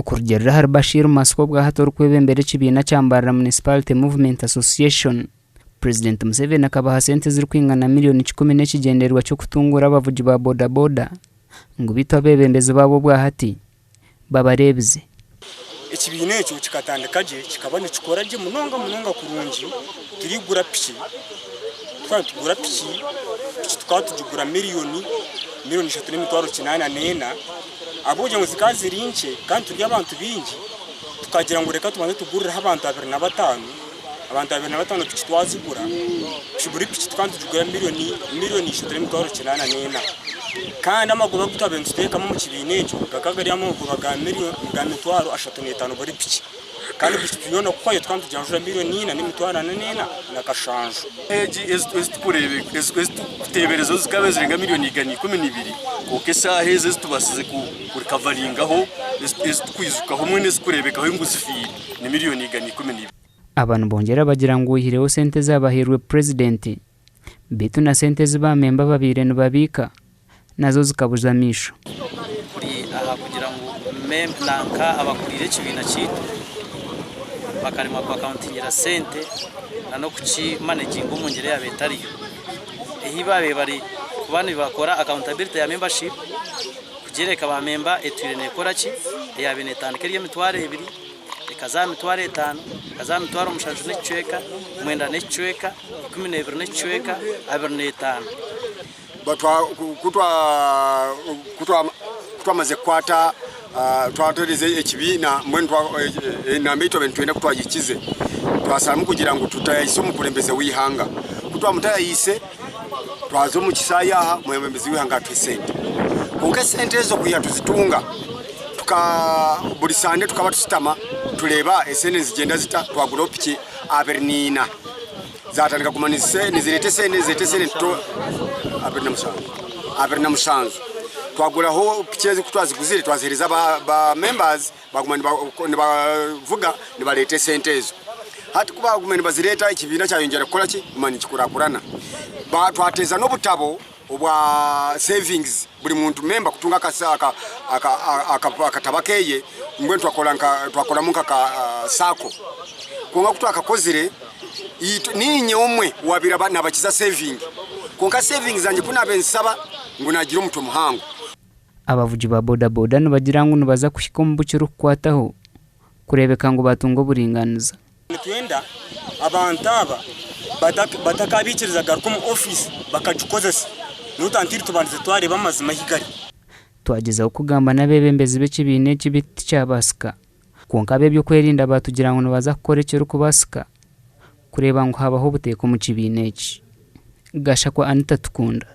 Okurugiirira ahari Bashir Masiko obwahati orikwebembera ekibiina kya Mbarara Municipality Movement Association, Purezidenti Museveni akabaha sente ezirikwingana miriyoni kikumi n'ekigyendererwa ky'okutunguura abavugi ba boda boda ngu beitu abeebembezi baabo obwahati babareebize. Ekibiina ekyo kikatandika gye, kikaba nikikora gye munonga munonga kurungi turigura piki, twaba nitugura piki, piki tukaba tugigura miriyoni, miriyoni ishatu n'emitwaro kinaana n'ena, ahabw'okugira ngu zikaba ziri nkye kandi turi abantu baingi, tukagira ngu reka tubanze tugurireho abantu 25, abantu 25 piki twazigura, buri piki tukaba nitugigura miriyoni, miriyoni ishatu n'emitwaro kinaana n'ena. Kandi amagoba agu twabaire nituteekamu omu kibiina ekyo gakaba gari amagoba ga miriyoni ga mitwaro ashatu n'etaano buri piki. Kandi buri piki yoona kuhwayo tukaba nitugihanjura miriyoni ina n'emitwaro ana n'ena na kashanju. Egi ezitukuteeberezaho zikaba ziri nka miriyoni 112 kwonka eshaaha ezi ezitubaasize kurikavaringaho ezitukwijukaho mbwenu ezikureebekaho ngu zifiire ni miriyoni 112. Aba nibongyera bagira ngu oihireho sente ezabahairwe Purezidenti, beitu na sente ezi baamemba babaire nibabiika nazo zikabuza amaisho. Turi aha kugira ngu nanka abakuriire ekibiina kyaitu bakaremwa ku akawuntingira sente n'okukimaneginga omu ngyera eyaaba etariyo. Ehi baabaire bari kuba nibakora akawuntabiliti ya membership kugyereka ba memba etwire nekora ki, eyaabaire netandika eri 2000 ekaza aha 5000, ekaza aha 7,000 n'ekicweka, 9 n'ekicweka, 12 n'ekicweka, 25. Ku twamazire kukwata twatereeza ekibiina mbwenu enamba ei twabaire nitwenda ku twagihikize twasharamu kugira ngu tutayayise omukurembeze w'eihanga. Ku twamutayayiise twaza omu kishaayi aha omwebembezi w'eihanga atuha esente. Kwonka esente ezo kwiha tuzitunga buri sande tukaba tushutama tureeba esente nizigyenda zita twaguraho piki 24. Zaatandika kuguma nizireeta esente, nizireeta esente 27. Twaguraho piki ezi ku twaziguzire twaziheereza ba members baguma nibavuga nibareeta esente ezo. Hati ku baaguma nibazireeta ekibiina kyayongyera kukora ki? Kuguma nikikurakurana. Twateeza n'obutabo obwa savings buri muntu member kutunga akatabo akeye mbwenu twakoramu nka ka sacco. Kwonka ku twakakozire niinye omwe owabaire nabakiza saving kwonka saving zangye ku naabaire nzisaba ngu naagira omutwe muhango. Abavugi ba bodaboda nibagira ngu nibaza kuhika omu bu kirikukwataho kureebeka ngu baatunga oburingaaniza. Nitwenda abantu aba batakabaikiriza kugaruka omu ofiisi bakagikozesa n'otantiri tubandize twareeba amazima ahu gari. Twagyezaho kugamba n'abeebembezi b'ekibiina eki beitu tikyabaasika. Kwonka ab'eby'okwerinda baatugira ngu nibaza kukora ekirikubaasika kureeba ngu habaho obuteeka omu kibiina eki. Gashakwa Anita Tukunda.